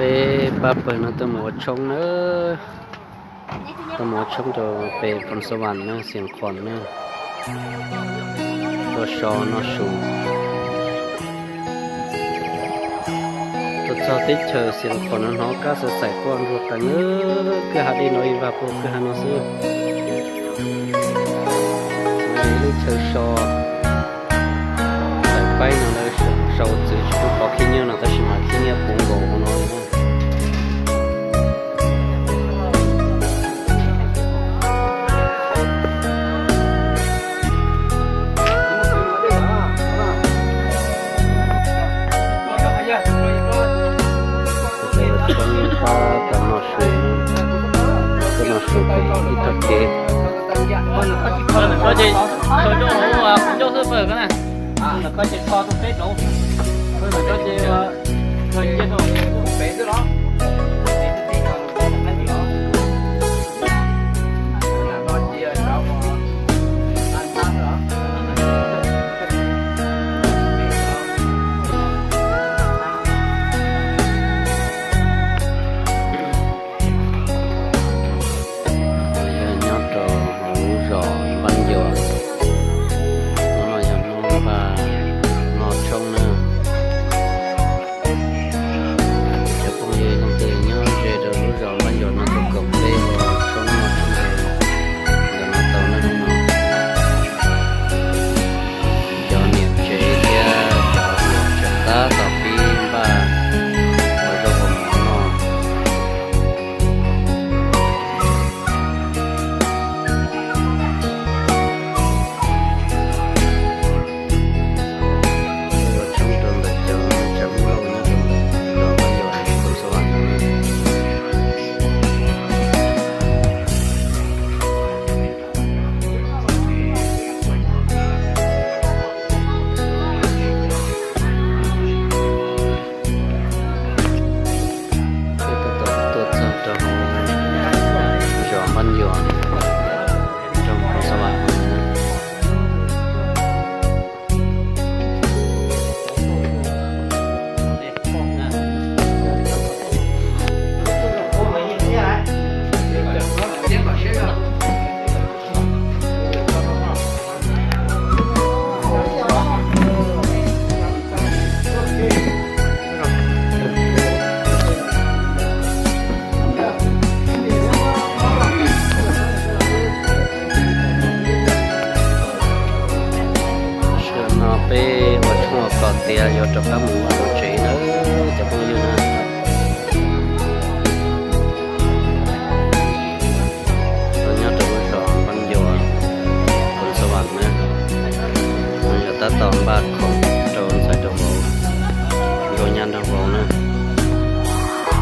Peb pab pawg no tuaj mus ua tshoob na, tuaj mus ua tshoob rau pem Phoos Xas Vas na, Xias Qhoos na, tuaj so noj su. Tuaj txog teb chaws Xias Qhoos no hnov kab xav xaim quaj nruag qees, kwj ha dej no ib vag puag kwj ha no xwb. Lub chaw so, tawm paib no lawv sau txwv tsis pub qhov khib nyiab no tab sis mas khib nyiab puv nkaus hauv no. Tshoob pab tau noj su, tau noj su ib tog kev. Yog nyob rau hauv lub zos Npab Ncua, hnub no yog hnub npaj noj tshoob na. Cov phooj ywg leej twg nyob ze rau lub zos Npab Ncua no tuaj koom peb ua tshoob noj tshoob ntawm no tau na hnub no. Cov niam tsev thiab cov tsev tab tom pib npaj ua zaub ua mov noj. Ua tshoob rau ntawm cov tsev Hmoob Lauj nyob rau ntawm zos Npab Ncua, Phoos Xas Vas no. Peb tab tom tuaj txog rau hauv zos Npab Ncua, nroog Phoos Xas Vas. Sawv daws no peb ua tshoob ua kos tiav yuav rov qab mus ua tsev nawb cov phooj ywg na. Nyob rau lub zos Npab Ncua, Phoos Xas Vas na, yog tab tom npaj kho